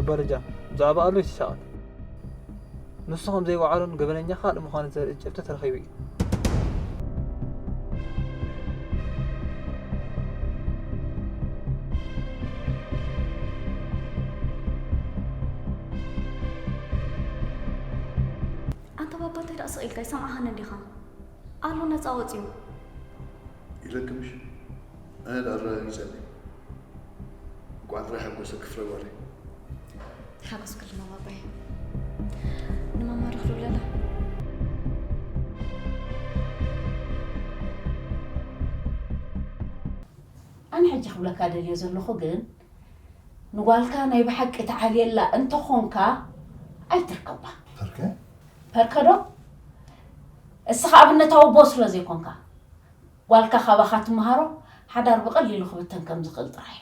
በረጃ ብዛዕባ ኣሎ ይስሻቐል። ንሱ ከም ዘይወዓሎን ገበነኛ ካልእ ምዃኑ ዘርኢ ጭብጢ ተረኺቡ እዩ። ኣንታ ባባ፣ እንታይ ደኣ ስቕ ኢልካ? ይሰምዓኻን እንዲኻ? ኣሎ ነጻ ወጺኡ። ኢለኪ ምሽ? ኣነ ደኣ ኣረጋጊጸለይ። እንቋዕ ጥራይ ሓጎሰኪ ፍረ ጓለይ። ተሓጎስኩ ድማ ባባየ። ንማማ ዶ ክድውለላ? ኣነ ሕጂ ክብለካ ደልዮ ዘለኹ ግን፣ ንጓልካ ናይ ብሓቂ ተዓልየላ እንተኾንካ ኣይትርከባ። ፐርከ? ፐርከ ዶ? እስኻ ኣብነታዊ ኣቦ ስለ ዘይኮንካ፣ ጓልካ ካባኻ ትመሃሮ ሓዳር ብቐሊሉ ክብተን ከም ዝኽእል ጥራይ እዩ።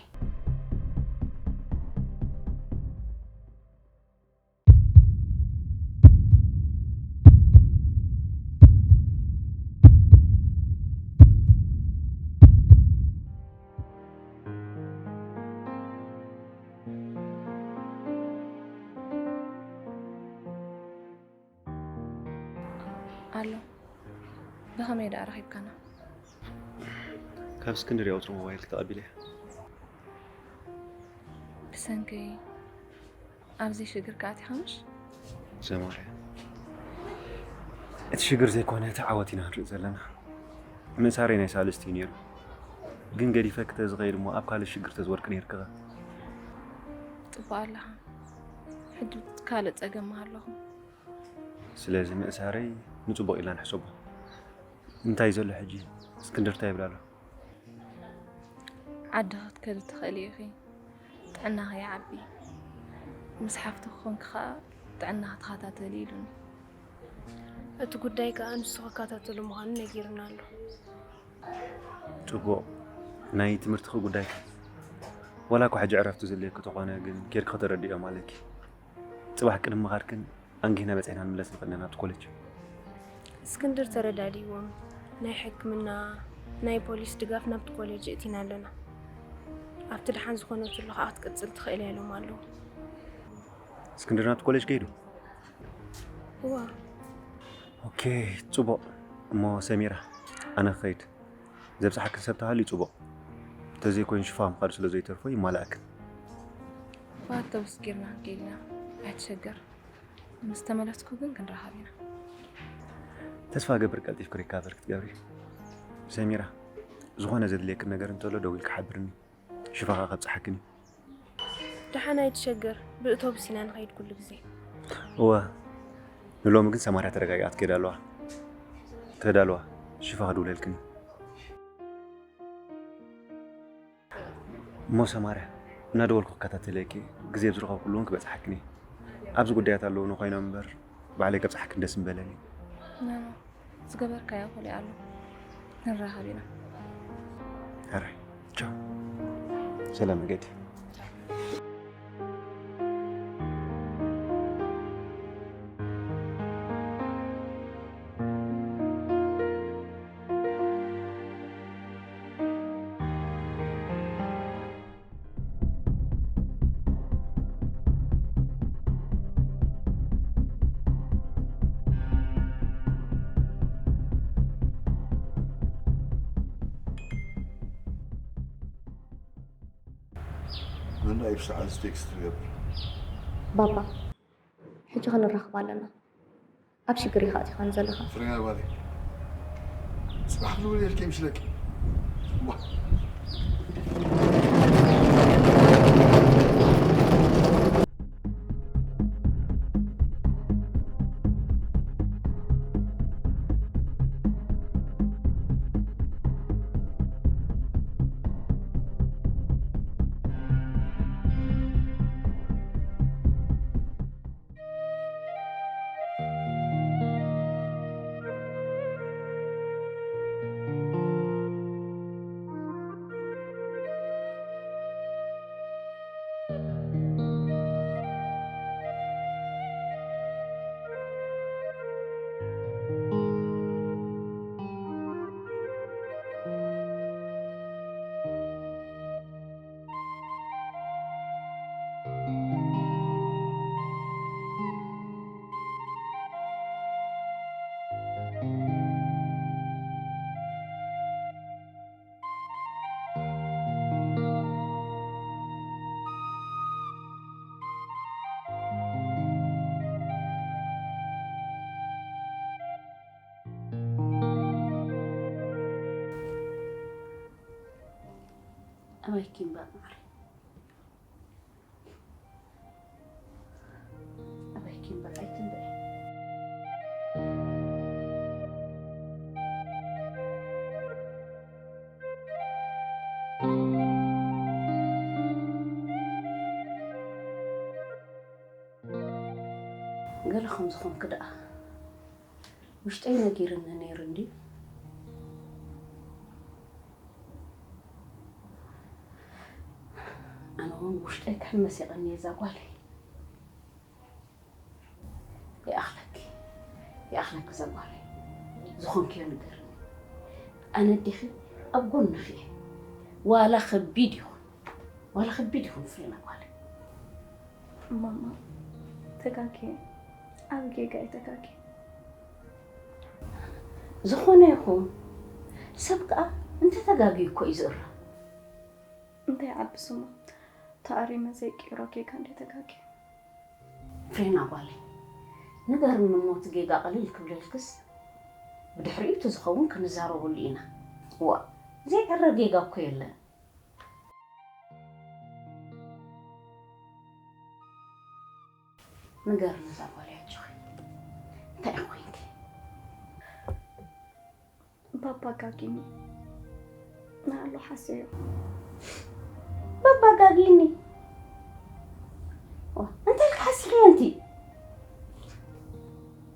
ኣሎ። ብኸመይ ደኣ ረኺብካና? ካብ እስክንድር እያ ቁጽሪ ሞባይልኪ ተቐቢለያ። ብሰንከይ ኣብዚ ሽግር ከኣቲኻ ምሽ? ሰማርያ፣ እቲ ሽግር ዘይኮነ እቲ ዓወት ኢና ንርኢ ዘለና። ምእሳረይ ናይ ሳልስቲ እዩ ነይሩ፣ ግን ገዲፈኪ ተዝኸይድ እሞ ኣብ ካልእ ሽግር ተዝወድቂ ነይርክኸ? ጽቡቕ ኣለኻ። ሕጂ ካልእ ጸገም ኣለኹ። ስለዚ ምእሳረይ ንጽቡቕ ኢልና ንሕሰቦ። እንታይ ዘሎ ሕጂ? እስክንድር እንታይ ይብል ኣሎ? ዓዲ ክትከዲ ትኽእሊ ኢኺ። ጥዕናኺ ይዓቢ። ምስ ሓፍትኺ ኮንኪ ኸኣ ጥዕናኺ ተኸታተሊ ኢሉኒ። እቲ ጉዳይ ከኣ ንሱ ክከታተሎ ምዃኑ ነጊሩና ኣሎ። ጽቡቕ። ናይ ትምህርትኺ ጉዳይ ከ? ዋላ እኳ ሕጂ ዕረፍቲ ዘድልየኪ ተኾነ፣ ግን ኬድኪ ከተረድእዮም ኣለኪ። ጽባሕ ቅድሚ ምኻድክን ኣንጊህና በጺሕና ንመለስ ንኽእል ኢና ናብቲ ኮሌጅ። እስክንድር ተረዳዲእዎም፣ ናይ ሕክምና፣ ናይ ፖሊስ ድጋፍ ናብቲ ኮሌጅ እእቲና ኣለና። ኣብቲ ደሓን ዝኾነትሉ ከኣ ክትቅጽል ትኽእል እያ ኢሎም ኣለዉ። እስክንድር ናብቲ ኮሌጅ ከይዱ? እዋ። ኦኬ፣ ጽቡቕ። እሞ ሰሚራ፣ ኣነ ክኸይድ። ዘብጽሓክን ሰብ ተሃልዩ ጽቡቕ። እንተዘይኮይኑ ሽፋ ምኻዱ ስለ ዘይተርፎ ይማልኣክን። ብኣውቶቡስ ጌርና ክንከይድ ኢና። ኣይትሸገር። ምስ ተመለስኩ ግን ክንራኸብ ኢና። ተስፋ እገብር ቀልጢፍኪ ሪካቨር ክትገብሪ። ሰሚራ፣ ዝኾነ ዘድልየክን ነገር እንተሎ ደዊልኪ ሓብርኒ። ሽፋኻ ከብጽሓክን እዩ። ደሓን ኣይትሸገር፣ ብእቶብስ ኢና ንኸይድ ኩሉ ግዜ። እወ፣ ንሎሚ ግን ሰማርያ ተረጋጊኣ ትከይድ ኣለዋ። ተዳልዋ፣ ሽፋ ክድውለልክን እዩ። እሞ ሰማርያ፣ እናደወልኩ ክከታተለኪ፣ ግዜ ኣብ ዝረኸብኩሉ እውን ክበጽሓክን እየ። ኣብዚ ጉዳያት ኣለዉኒ ኮይኖም እምበር፣ ባዕለይ ከብጽሓክን ደስ ምበለኒ። ናና፣ ዝገበርካዮ ክሊእ ኣሎ። ንራኸብ ኢና። ሕራይ፣ ቻው። ሰላም መገዲ። መን እዩ ብሰዓት ቴክስት ዝገብር? ባባ፣ ሕጂ ክንራኸብ ኣለና። ኣብ ሽግር ኢኻ ኣቲኻኒ ዘለኻ። ፍረያ ጓለይ፣ ጽባሕ ክልውል እየ ኢልኪ ይምስለኪ። እዋ። ኣበይኪ እምበር ማዕረይ? ኣበይኪ እምበር ኣይትንበሪ። ገለ ከም ዝኾንኪ ደኣ ውሽጠይ ነጊርኒ ነይሩ እንድዩ። ኣነ እውን ውሽጠይ ክሕመስ የቐንየ እዛ ጓለይ። ይኣኽለኪ፣ ይኣኽለኪ እዛ ጓለይ። ዝኾንክዮ ንገርኒ። ኣነ ኣዴኺ ኣብ ጎንኺ እየ። ዋላ ከቢድ ይኹን፣ ዋላ ከቢድ ይኹን ፍሬና ጓለይ። ማማ፣ ተጋግየ። ዓቢ ጌጋ እየ ተጋግየ። ዝኾነ ይኹን ሰብ ከኣ እንተተጋግዩ እኮ እዩ ዝእረም። እንታይ ዓቢ ስሙ ተኣሪመ ዘይቅይሮ ጌጋ እንደ ተጋግየ። ፍሬና ጓለይ፣ ንገርኒ እሞ እቲ ጌጋ ቀልል ክብለልክስ ብድሕሪኡ እቲ ዝኸውን ክንዛረበሉ ኢና። ዋእ፣ ዘይዕረ ጌጋ እኮ የለን። ንገርኒ እዛ ጓል ያጆኺ፣ እንታይ ኢኺ ኮይንኪ? ባባ ጋጊኒ ንኣሎ ሓስዮ። ባባ ጋጊኒ? ዋ፣ እንታይ ኢልኪ ሓሲኽዮ ኣንቲ?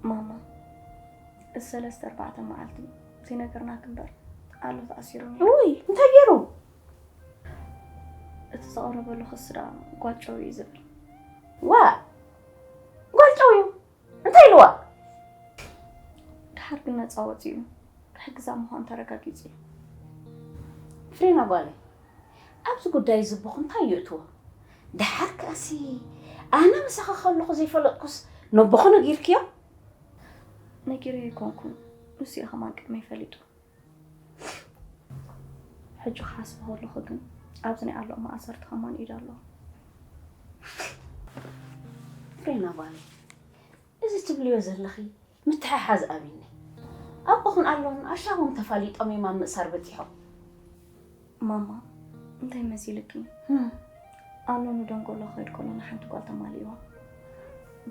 ማማ፣ እዚ ሰለስተ ኣርባዕተ መዓልቲ ዘይነገርናኪ እምበር ኣሎ ተኣሲሩ ነይሩ። ውይ፣ እንታይ ገይሩ? እቲ ዝቐረበሉ ክሲ ደኣ ጓጨው እዩ ዝብል። ዋ፣ ጓጨው እዩ? እንታይ ኢልዋ? ደሓር ግን ነጻ ወጺኡ ክሕግዛ ምዃኑ ተረጋጊጹ እዩ። ፍሬና ጓለይ፣ ኣብዚ ጉዳይ እዚ ኣቦኺ እንታይ የእትዎ? ደሓር ከኣሲ ኣነ ምሳኺ ከለኹ ዘይፈለጥኩስ ነቦኺ ነጊርክዮ? ነጊረዮ ኣይኮንኩን፣ ንሱ እዩ ከማን ቅድመይ ፈሊጡ። ሕጂ ክሓስቦ ከለኹ ግን ኣብዚ ናይ ኣሎ መኣሰርቲ ከማን ኢድ ኣለዎ። ፍሬና ጓለይ፣ እዚ ትብልዮ ዘለኺ ምትሕሓዝ ኣብዩኒ። ኣቦኽን ኣሎን ኣሻቦም ተፋሊጦም እዮም ኣብ ምእሳር በጺሖም። ማማ፣ እንታይ መሲልኪ? ህም። ኣሎ ንደንጎሎ ክኸይድ ከሎ ንሓንቲ ጓል ተማሊእዋ።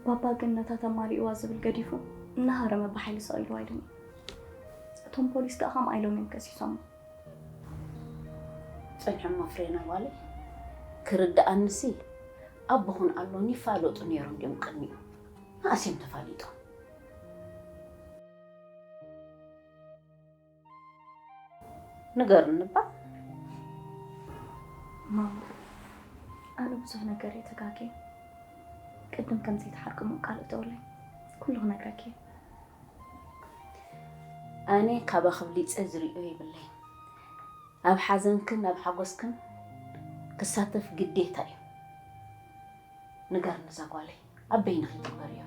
ባባ ግን ነታ ተማሊእዋ ዝብል ገዲፉ እናሃረመ ብሓይሊ ሰቒልዋ ኢሉኒ። እቶም ፖሊስ ከኣ ከምኣ ኢሎም እዮም ከሲሶሞ። ጽንሕሞ ፍሬና ጓለይ፣ ክርድኣንሲ ኣቦኽን ኣሎን ይፋለጡ ነይሮም ድዮም ቅድሚኡ? መኣስ እዮም ተፋሊጦም? ንገርኒ እባ። ማማ፣ ኣነ ብዙሕ ነገር እየ ተጋግየ። ቅድም ከም ዘይትሓርቂ እሞ ቃል እተወለይ። ኩሉ ክነግረኪ እየ። ኣነ ካባኺ ኣብሊጸ ዝርእዮ የብለይን። ኣብ ሓዘንክን ኣብ ሓጎስክን ክሳተፍ ግዴታ እዩ። ንገርኒ እዛ ጓለይ፣ ኣብ በይንኺ ትግበርዮ።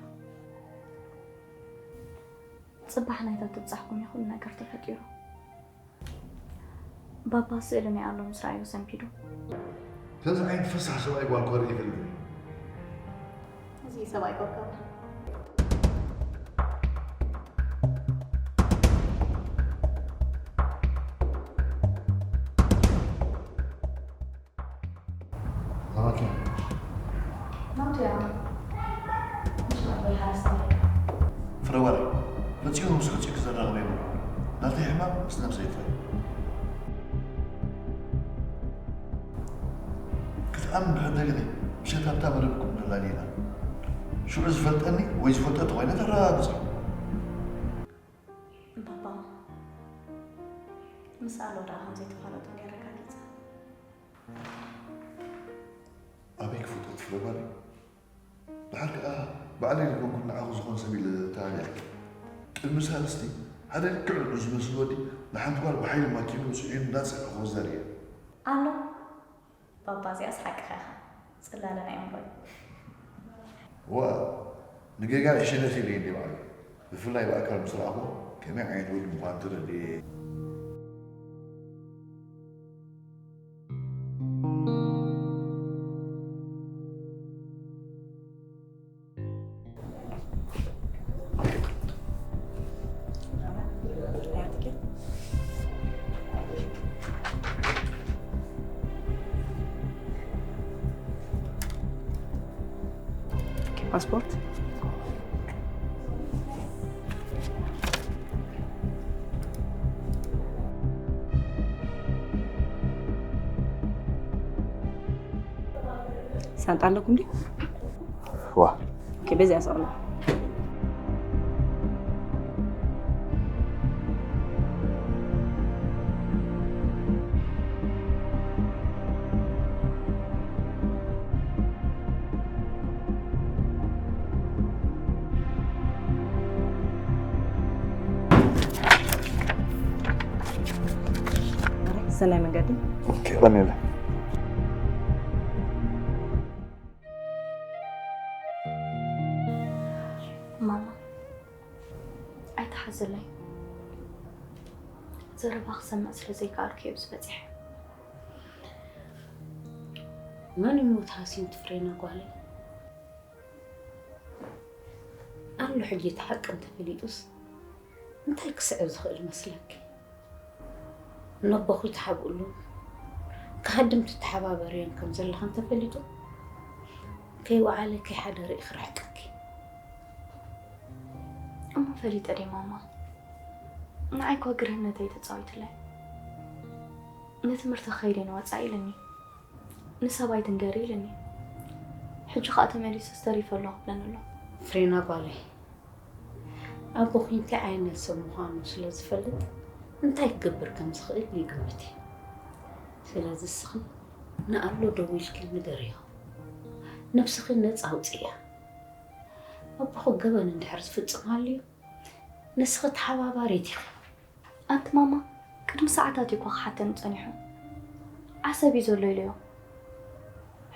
ጽባሕ ናይታ ትብጻሕኩም እዩ ኩሉ ነገር ተፈጢሩ። ባባ ስእሊ ናይ ኣሎ ምስ ረኣዮ ሰንቢዱ። ከምዚ ዓይነት ፈሳሕ ሰብኣይ ጓል እኳ ርኢ ይፈልጥ። እዚ ሰብኣይ ኮከብ። ናባኪ። ናቱ እያ። ምሽ መበል ሓረስታይ። ፍረ ጓለይ፣ ፈጺሙ ምስ ሕጹይኪ ዘራኽብ የብሉን። ናተይ ሕማም ምስ ነብሰይ ጥራይ። ክትኣምን ድሕር ደሊኺ፣ ምሸት ኣብታ መደብኩም ንላለ ኢና። ሽዑ ዝፈልጠኒ ወይ ዝፈልጦ ተኾይነ ተረጋግጹ። ባባ፣ ምስ ኣሎ ደኣ ከም ዘይተፋለጡ ነይረ ረጋጊጸ። ኣበይ ክፈልጦ ትፍረ ጓለይ? ድሓር ከኣ ባዕለይ ዝኮንኩ ንዓኹ ዝኾን ሰብ ኢለ ተሃልየ። ቅድሚ ሳልስቲ ሓደ ልክዕ ንዑ ዝመስል ወዲ ንሓንቲ ጓል ብሓይሊ ማኪኑ ጽዒኑ እንዳጸዐ ክወስዳ ርእየ። ኣሎ። ባባ እዚኣስ ሓቅኻ ኢኻ። ጽላለ ናይ እምሮይ። ዋ፣ ንጌጋ ዕሸለት ኢለ እንዲ ባዕሉ። ብፍላይ ብኣካል ምስ ረኣኹ ከመይ ዓይነት ወዲ ምዃኑ ተረዲኤ። ፓስፖርት። ሳንጣ ኣለኩም ድዩ? ዋ ኦኬ፣ በዚኣ ሰቕሎ። ሰናይ መንገዲ። ኦኬ ቀኒለ ማማ ኣይትሓዝለይ። ዘረባ ክሰምዕ ስለ ዘይከኣልኩ እየ ኣብዚ በፂሐ። መን እዩ ሞት ሃሲም ትፍሬና ጓለይ? ኣሎ ሕጂ እቲ ሓቂ እንተፈሊጡስ እንታይ ክስዕብ ዝኽእል መስለኪ? ነቦኺ ተሓብእሉ ክሃድም ትተሓባበርዮን ከም ዘለኻ እንተፈሊጡ ከይወዓለ ከይሓደረ እዩ ክርሕቀኪ። እሞ ፈሊጠ ድየ ማማ? ንዓይ እኳ ግርህነተይ ተፃዊትለይ። ንትምህርቲ ክኸይድ እየ ንወፃኢ ኢልኒ። ንሰብ ኣይትንገሪ ኢልኒ። ሕጂ ከዓ ተመሊሱ ዝተሪፈ ኣሎ ክብለኒ ኣሎ። ፍሬና ጓለይ፣ ኣቦኺ እንታይ ዓይነት ሰብ ምዃኑ ስለ ዝፈልጥ እንታይ ክገብር ከም ዝኽእል ይግምት እዩ። ስለዚ እስኺ ንኣሎ ደዊልኪ ንገርዮ። ነብስኺ ነፃ ኣውፅእያ። ኣቦኺ ገበን እንድሕር ዝፍፅም ሃልዩ ንስኺ ተሓባባሪት ኢኺ። ኣንቲ ማማ ቅድሚ ሰዓታት እዩ እኳ ክሓተኒ ጸኒሑ። ዓሰብ እዩ ዘሎ ኢለዮ።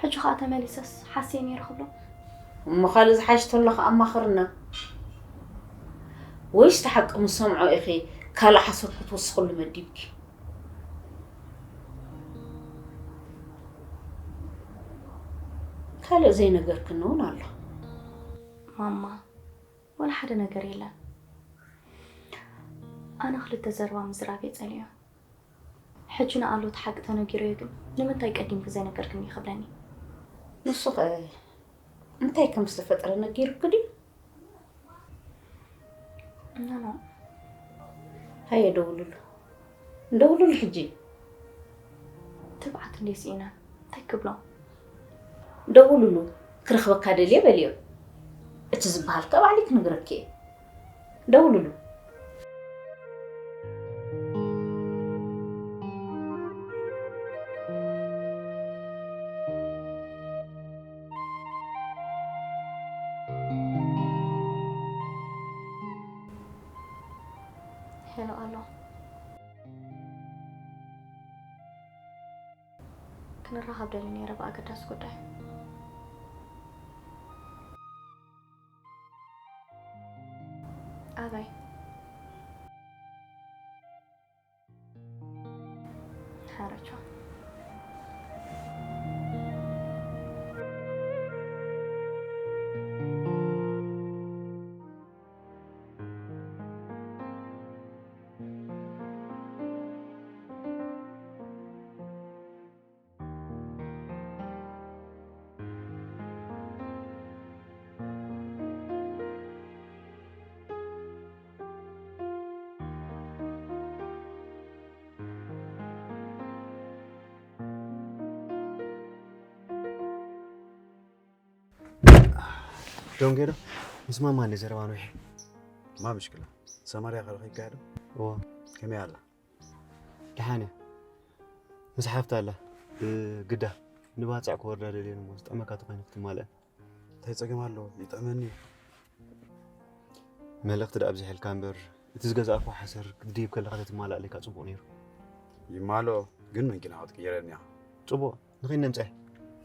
ሕጂ ኸኣ ተመሊሰስ ሓስየ ነይረ ክብሎ። እሞ ካልእ ዝሓሽ ተሎ ኸኣ ኣማኽርና። ወይስ እቲ ሓቂ ምስ ሰምዖ ኢኺ ካልእ ሓሶት ክትውስኽሉ መዲብኪ? ካልእ ዘይነገርክኒ እውን ኣሎ። ማማ፣ ወላ ሓደ ነገር የለን። ኣነ ክልተ ዘረባ ምዝራብ እየ ጸሊኦ። ሕጂ ንኣሎት ሓቂ ተነጊረዮ ግን ንምንታይ ቀዲምኪ ዘይነገርክኒ ክብለኒ። ንሱ ኸ እንታይ ከም ዝተፈጠረ ነጊሩኪ ድዩ? ኖ፣ ኖ። ሃየ ደውልሉ። ደውልሉ ሕጂ። ትብዓት እንድየ ስኢነ። እንታይ ክብሎ? ደውልሉ። ክረኽበካ ደልየ በልዮ። እቲ ዝበሃል ከ ባዕለይ ክነግረኪ እየ። ደውልሉ። ሄሎ ኣሎ። ክንራኸብ ደልየ ነይረ ብኣገዳሲ ጉዳይ። ኣበይ? ሓረቾ። ዶንጌ ዶ? ምስ ማማ እንደ ዘረባ ንውሒ። ما مشكلة. سماريا خلقي قاعدة. እዎ كم يلا. ደሓን እያ። ምስ ሓፍታ ኣላ። ብግዳ ንባፅዕ ክወርዳ ደልየን እሞ ዝጥዕመካ ተኾይኑ ክትማልአ። እንታይ ጸገም ኣለዎ? ይጥዕመኒ እዩ። መልእኽቲ ደኣ ኣብዚሐልካ እምበር እቲ ዝገዛእኮ ሓሰር ክትድይብ ከለኻ ተትማልኣለይ ከዓ ጽቡቕ ነይሩ። ይማልኦ፣ ግን መንኪናኻ ክትቅይረኒ ኢኻ። ጽቡቕ፣ ንኸይድ ነምጽእ።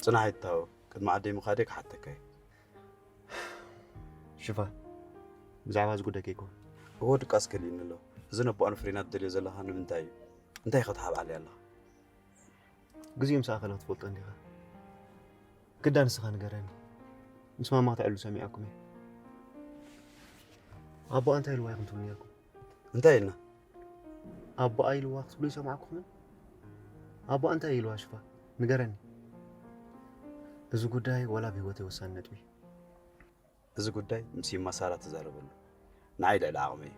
ጽናሕ ኣይትታወ፣ ቅድሚ ዓደይ ምኻደይ ክሓተካ እየ። ሽፋ፣ ብዛዕባ እዚ ጉዳይ ከይኮን። እዎ ድቃስ ከሊእኒ ኣሎ። እዚ ነቦኣ ንፍሬና ትደልዮ ዘለኻ ንምንታይ እዩ? እንታይ ኢኻ ትሓብዓለይ ኣለኻ? ግዜኡ ምስ ኣኸለ ክትፈልጦ እንዲኻ። ግዳ ንስኻ ንገረኒ። ምስ ማማ ክትዕሉ ሰሚዐኩም እየ። ኣቦኣ እንታይ ኢልዋ ኢኹም ትብሉ ነይርኩም? እንታይ ኢልና? ኣቦኣ ኢልዋ ክትብሉ ይሰማዕኩምን? ኣቦኣ እንታይ ኢልዋ ሽፋ? ንገረኒ። እዚ ጉዳይ ዋላ ብህይወተይ ወሳኒ ነጥቢ እዩ። እዚ ጉዳይ ምስ ይማ ሳራ ተዛረበሉ። ንዓይ ልዕሊ ዓቕመይ እዩ።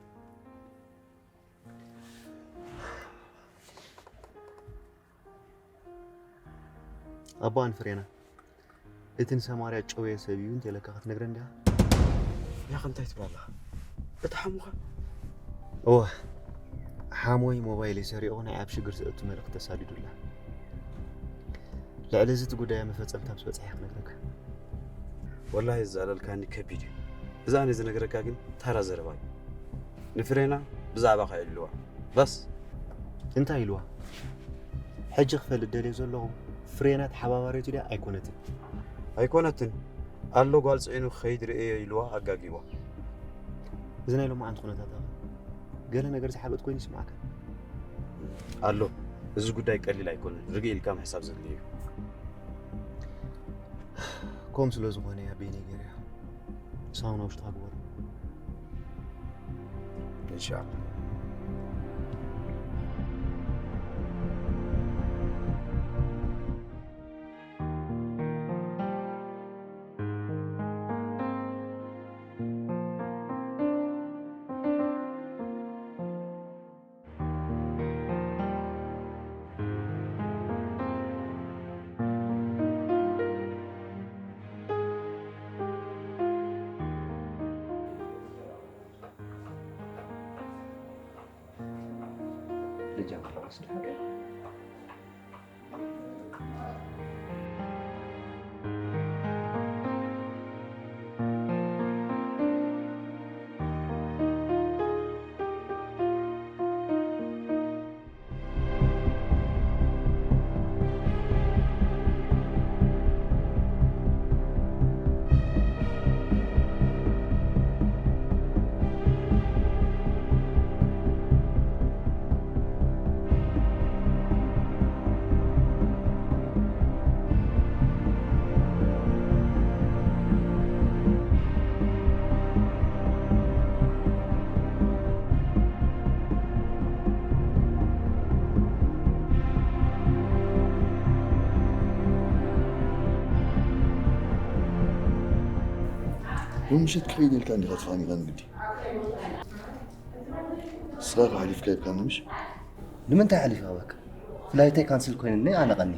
ኣቦኣን ፍሬና፣ እቲ ንሰማርያ ጨውየ ሰብ እዩ እንተኢለካ ክትነግረን ዲኻ? ያኸ እንታይ ትብል ኣለኻ? እቲ ሓሙኻ? እወ፣ ሓሞይ ሞባይለይ ሰሪቑ ናይ ኣብ ሽግር ዘእቱ መልእኽቲ ተሳዲዱላ። ልዕሊ እዚ እቲ ጉዳይ መፈጸምታ ምስ በጽሐ ክነግረካ። ወላሂ ዝዛለልካኒ ከቢድ እዩ። እዛ ኣነ ዝነግረካ ግን ታራ ዘረባ እዩ። ንፍሬና ብዛዕባኻ ይልዋ። በስ። እንታይ ኢልዋ? ሕጂ ክፈልጥ ደልየ ዘለኹ፣ ፍሬና ተሓባባሪቱ ድያ ኣይኮነትን? ኣይኮነትን። ኣሎ ጓል ጽዒኑ ክኸይድ ርእየ ኢልዋ ኣጋጊዋ። እዚ ናይ ሎማዓንቲ ኩነታት ኣኸ? ገለ ነገር ዝሓልወት ኮይኑ ይስምዓካ? ኣሎ። እዚ ጉዳይ ቀሊል ኣይኮነን። ርግእ ኢልካ ምሕሳብ ዘድልዮ እዩ። ከምኡ ስለ ዝኾነ እያ በይነይ ገይረያ። ሳውና ውሽጥኻ ግበሮ። ኢንሻኣላህ። ልጃም ወስደሃል። ሎሚ ምሸት ክኸይድ ኢልካ እንዲኻ ተፋኒኻ ንግዲ። ንስኻ ከ ሓሊፍካ ሂብካኒ ምሽ? ንምንታይ ሓሊፈ ክህበካ? ፍላይተይ ካንስል ኮይኑኒ ኣነ ቀኒ።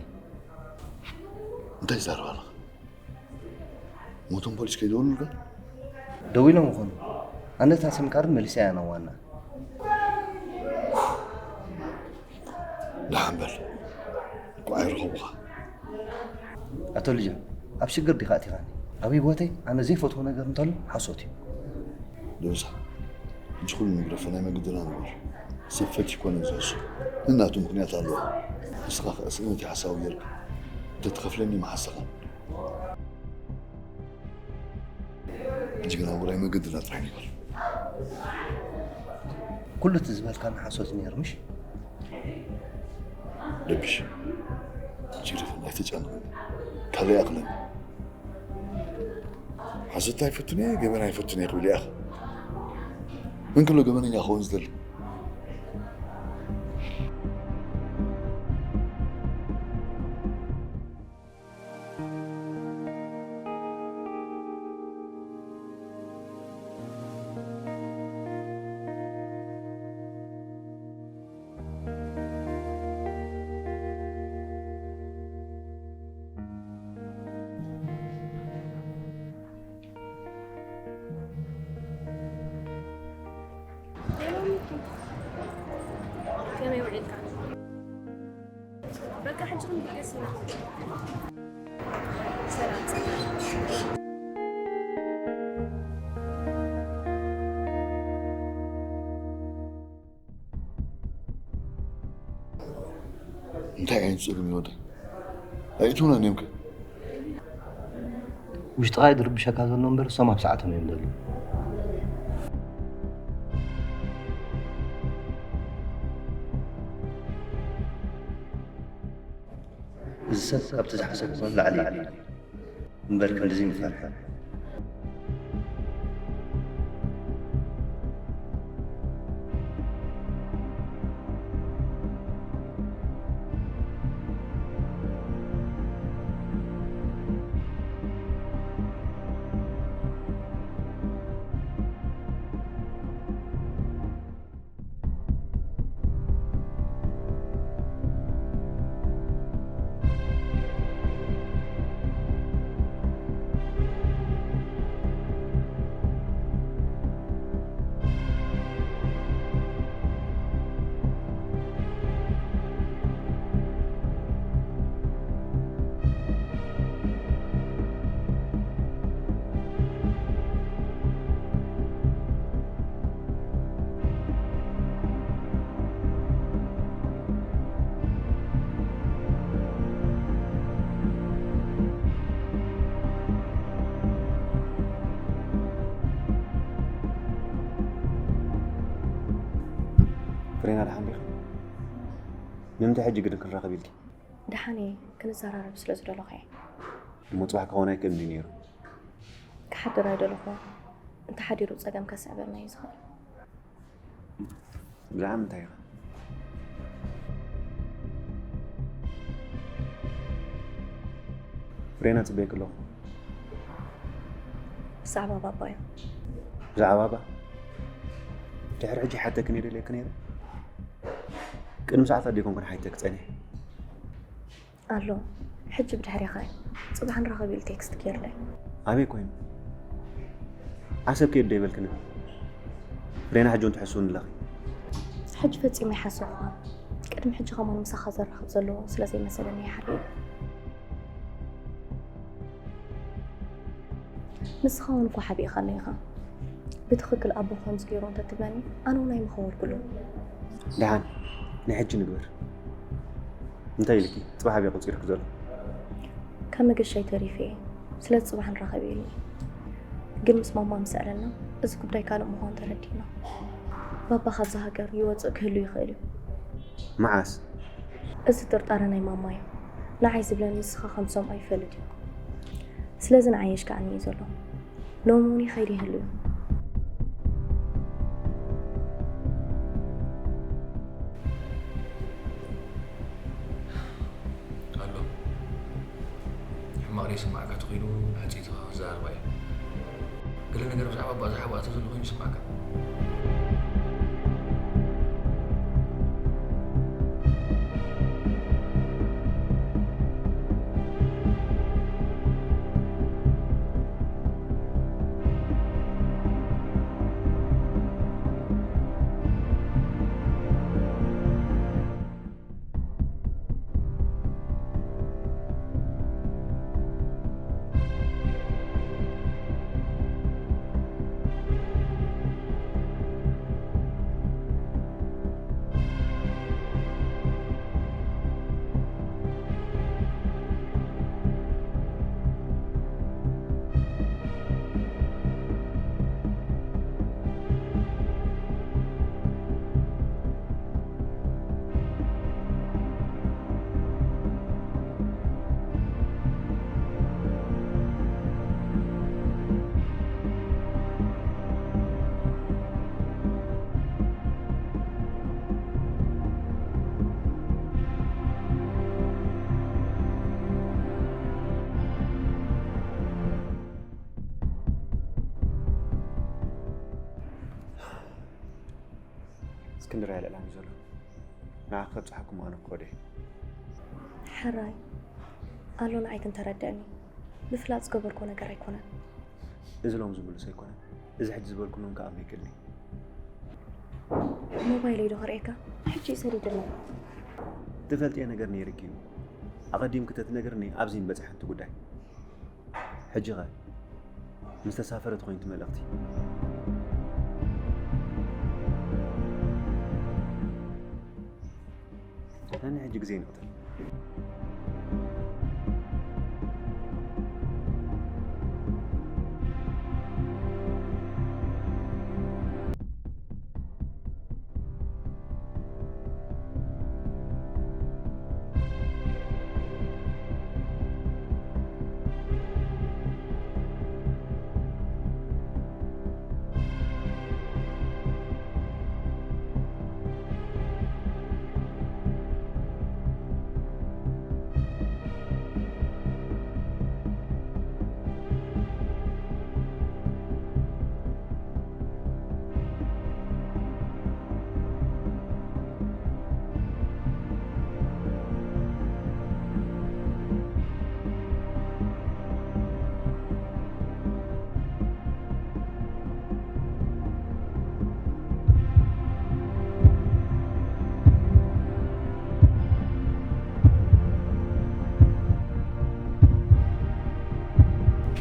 እንታይ ትዛረብ ኣለኻ? ሞቶም ፖሊስ ከይደወሉልካ? ደዊሎም ይኾኑ። ኣነ እታ ስም ካርድ መሊሰያ ናብ ዋና። ደሓን በል። እኮ ኣይረኸቡኻ። ኣቶ ልጃ፣ ኣብ ሽግር ዲኻ ኣቲኻኒ? ኣብ ህይወተይ ኣነ ዘይፈትዎ ነገር እንተሎ ሓሶት እዩ። ሎዛ፣ ሕጂ ኩሉ ንግደፎ፣ ናይ መገድና ንግበር። ሰብ ፈትዩ ኮነ ዝህሱ። ነናቱ ምኽንያት ኣለዎ። ንስኻ ኸኣ ስእነት ሓሳዊ ጌርካ እንተትኸፍለኒ ምሓሰኻ። ሕጂ ግን ኣብ ውራይ መገድና ጥራይ ንግበር። ኩሉ እቲ ዝበልካኒ ሓሶት ነይሩ ምሽ? ደብሽ፣ ጅግሪትን ኣይተጨንቕኒ። ካልእ ይኣኽለኒ። ሓሶት ኣይፈቱን እየ፣ ገበን ኣይፈቱን እየ ክብል ይኣኽል። መን ክሎ ገበነኛ ክኸውን ዝደሊ? ከመይ ውዒልካ? በቃ ሕጂ ክንድቅስ ኢና። ሰላም። እንታይ ዓይነት ጸገም እዩ ወደይ? ኣይእትውናን እዮም ከ? ውሽጥኻ እዩ ዝርብሸካ ዘሎ እምበር፣ እሶም ኣብ ሰዓቶም እዮም ዘለዉ። እዚ ሰብ ካብቲ ዝሓሰብኩ ንላዕሊ እዩ። እምበር ክንድዚ ምፈርሐ። ፍሬና፣ ደሓን ዲኺ? ንምንታይ ሕጂ ግድን ክንራኸብ ኢልኪ? ደሓን እየ፣ ክንዘራረብ ስለ ዝደለኹ እየ። እሞ ጽባሕ ክኸውን ኣይክእልን ድዩ ነይሩ? ክሓድር ኣይደለኹን። እንተሓዲሩ ጸገም ከስዕበልና እዩ ዝኽእል። ብዛዕባ ምንታይ ኢኻ? ፍሬና፣ ጽበየኪ ኣለኹ። ብዛዕባ ባባ እዩ። ብዛዕባ ባባ? ድሕሪ ሕጂ ሓተኪ ነይረ ኢለኪ ነይረ? ቅድሚ ሰዓታት ደይኮንኩን ሓቲተኪ ጸኒሐ። ኣሎ፣ ሕጂ ብድሕሬኻ እዩ። ጽባሕ ንራኸብ ኢሉ ቴክስት ገይሩለይ። ኣበይ ኮይኑ? ዓሰብ ከይዱ ዶ ኣይበልክንን? ፍሬና፣ ሕጂ እውን ትሕስውኒ ኣለኺ። ሕጂ ፈጺመ ኣይሓሰብኩን። ቅድሚ ሕጂ ከማን ምሳኻ ዘራኽብ ዘሎ ስለ ዘይመሰለኒ እየ ሓልየ። ንስኻ እውን እኮ ሓቢእኻኒ ኢኻ። ብትኽክል ኣቦ ከምዚ ገይሩ እንተትብለኒ፣ ኣነ እውን ኣይምኸወልኩሉን። ደሓን፣ ናይ ሕጂ ንግበር። እንታይ ኢልኪ? ጽባሕ ኣበይ ቆጺርኪ ዘሎ? ካብ መገሻይ ተሪፈ እየ። ስለዚ ጽባሕ ንራኸብ ኢሉኒ። ግን ምስ ማማ ምስ ኣዕለልና፣ እዚ ጉዳይ ካልእ ምዃኑ ተረዲእና። ባባ ካብዛ ሃገር ይወጽእ ክህሉ ይኽእል እዩ። መዓስ? እዚ ጥርጣረ ናይ ማማ እዩ። ንዓይ ዝብለኒ ንስኻ ከም ትሰምዖ ይፈልጥ እዩ። ስለዚ ንዓይ የሽክዓኒ እዩ ዘሎ። ሎሚ እውን ይኸይድ ይህሉ እዩ። ኣሎ። ሕማቕ ዶ ይስምዓካ ተኾይኑ፣ ንሕጽይትኻ ክዘራረባ እየ። ገለ ነገር ብዛዕባ ኣቦኣ ዝሓብኣ ዘሎ ኮይኑ ይስምዓካ። እስክንድር ኣይ ልዕላን እዩ ዘሎ። ንዓኺ ከብጽሓኩም ኣነ ክኸዶ እየ። ሕራይ ኣሎ፣ ንዓይ ግን ተረድእኒ። ብፍላጥ ዝገበርኩ ነገር ኣይኮነን። እዚ ሎም ዝምልሶ ኣይኮነን። እዚ ሕጂ ዝበልኩ እውን ክኣምኖ ኣይክእልን እየ። ሞባይለይ ዶ ከርእየካ? ሕጂ እዩ ሰዲድለይ። ትፈልጥዮ ነገር ነይርኪ እዩ። ኣቐዲምኪ ተትነግርኒ ኣብዚ ምበጻሕን እቲ ጉዳይ። ሕጂ ኸ? ምስ ተሳፈረት ኮይንኪ መልእኽቲ። ነኒ ሕጂ ግዜ ንቕተል።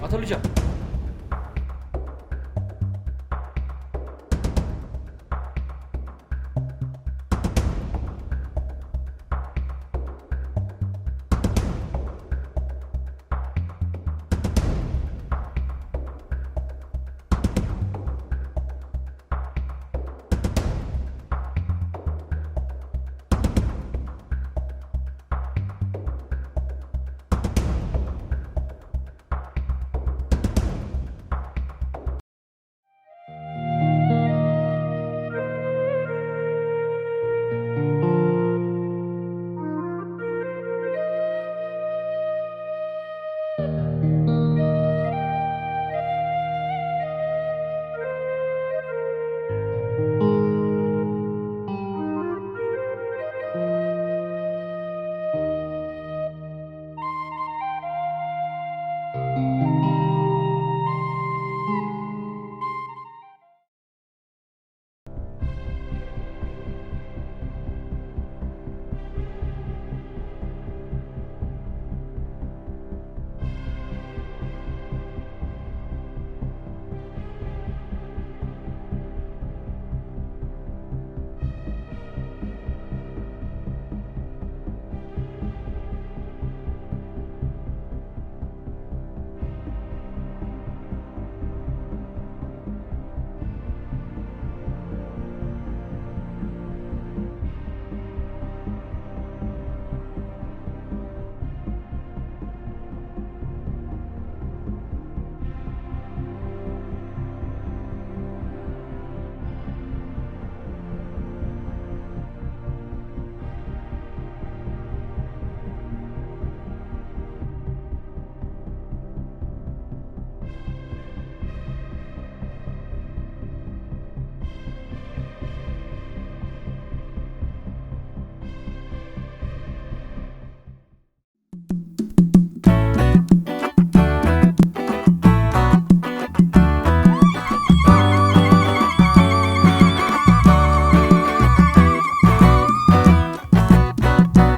ኣቶ ልጃ፣